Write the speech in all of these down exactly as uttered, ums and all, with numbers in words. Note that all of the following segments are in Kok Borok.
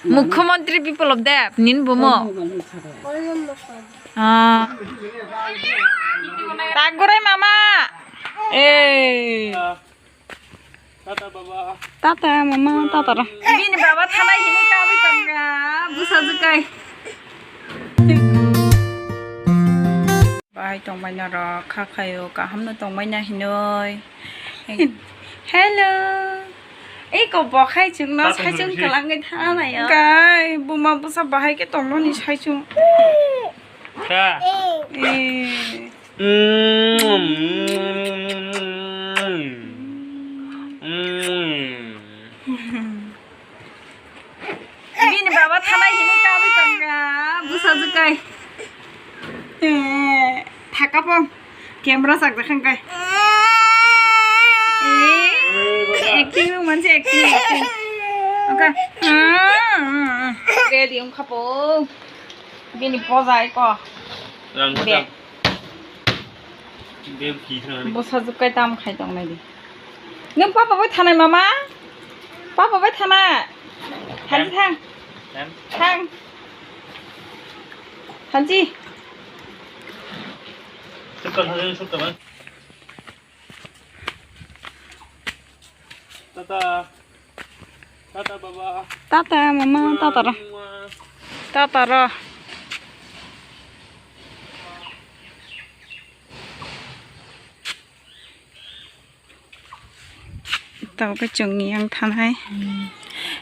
Mukhyamantri Biplab Deb, nini bumo? Ah. Tagurai mama. Eh. Tata, baba. Tata, mama, tata ra. Bini baba thanai hinwi kabwi tongkha, bwsajwk kai. Bahai tongmani rok, kha khaio, kaham no tongmani hinwi. Hello. Ei ko bo khai chwngno saichung kwlangwi thanai. Kai, buma bwsa bahai khe tongmani saichung. Kha. Eh. Bini baba thanai hinwi kabwi tongkha, bwsajwk kai. Eh, thaka pong, camera chakjak kha kai. Eh, acting rok manse acting, acting. Okay. Ready wngkha po. Bini poja eko. Rang. Bag. Bag ki thang. Bwsajwk kai tam khai tong nai di. Nwng papa bai thanai mama? Papa bai thanai. Thanji thang. Thang. Thang. Thanji. Sukha thang, sukha ba. Tata. Tata, baba. Tata, mama, tata ra. Tata ra. Tao khe chwng yang thanai.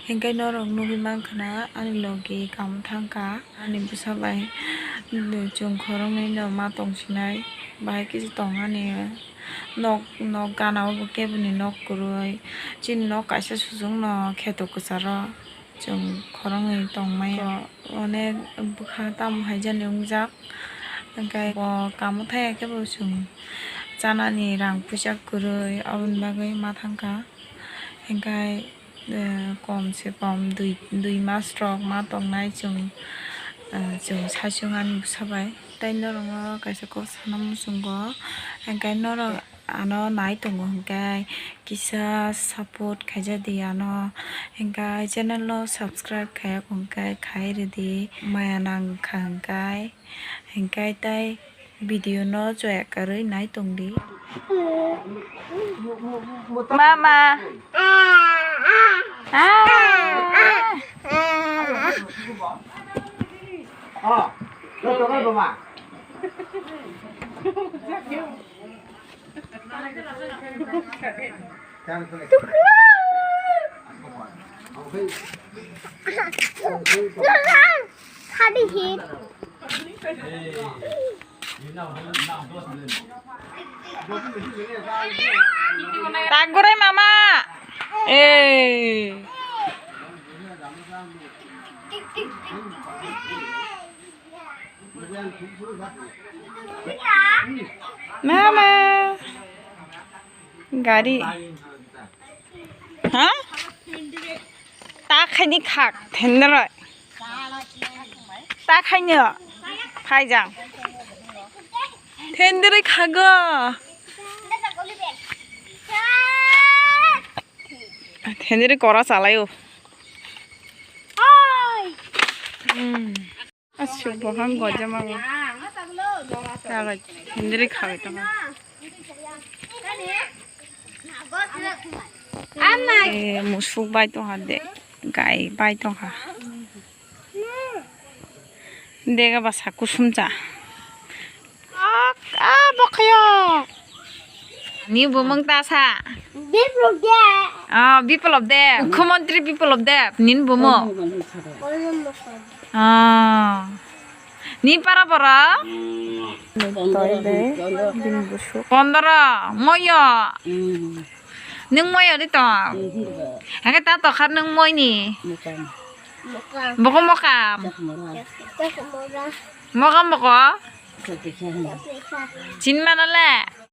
Hinkhe norok nugwi mankha na, ani logi kam thangkha, ani bwsa bai chwng khoroknwi no ma tongsinai, bahai kisa tongmani. Nok, nok gana o bo keboni nok kwrwi. Chini nok kaisa sujung no kheto kwcharo chwng khoroknwi tongmai o. Onek bwkha tamo haijani wngjak. Hwnkhe bo kamo thaya khe bo chwng chanani rang puisa kwrwi, aboni bagwi ma thangkha. Hwnkhe, eh, kom se kom dui, dui mas rok ma tongnai chwng, eh, chwng saichung ani bwsa bai. Tei norok no kaisa kok sana muchungo, hwnkhe norok ano nai tongo hwnkhe kisa support khaijadi ano, hwnkhe channel no subscribe khaiya hwnkhe khai rwdi, maya nang kha hwnkhe, hwnkhe tei video no chaya kwrwi nai tongdi. Mama. Ah. Tagurai mama. Eh. Mama. Gari. Ha? Ta khaini khak thenderoi. Ta khaini phaijang. Thenderoi khago. Thenderoi kora chalaio. Hmm. Asuk bohang gojama. Taga hindri khawi tong. Eh, musuk bai tong ha de. Gai bai tong ha. Dega basa kusum cha. Ah, ah, bokyo. Ni bumung ta sa? Biplab Deb. Ah, Biplab Deb. Mukhyamantri Biplab Deb. Nin bumo? Oh, oh, oh, oh. Ah. Ni para para? Toi de, bini busuk. Pondro, moyo. Hmm. Nung moyo di tong? Hmm. Ake ta tokhar nung moi ni? Mokam. Boko mokam? Mokam boko? Chin mana le?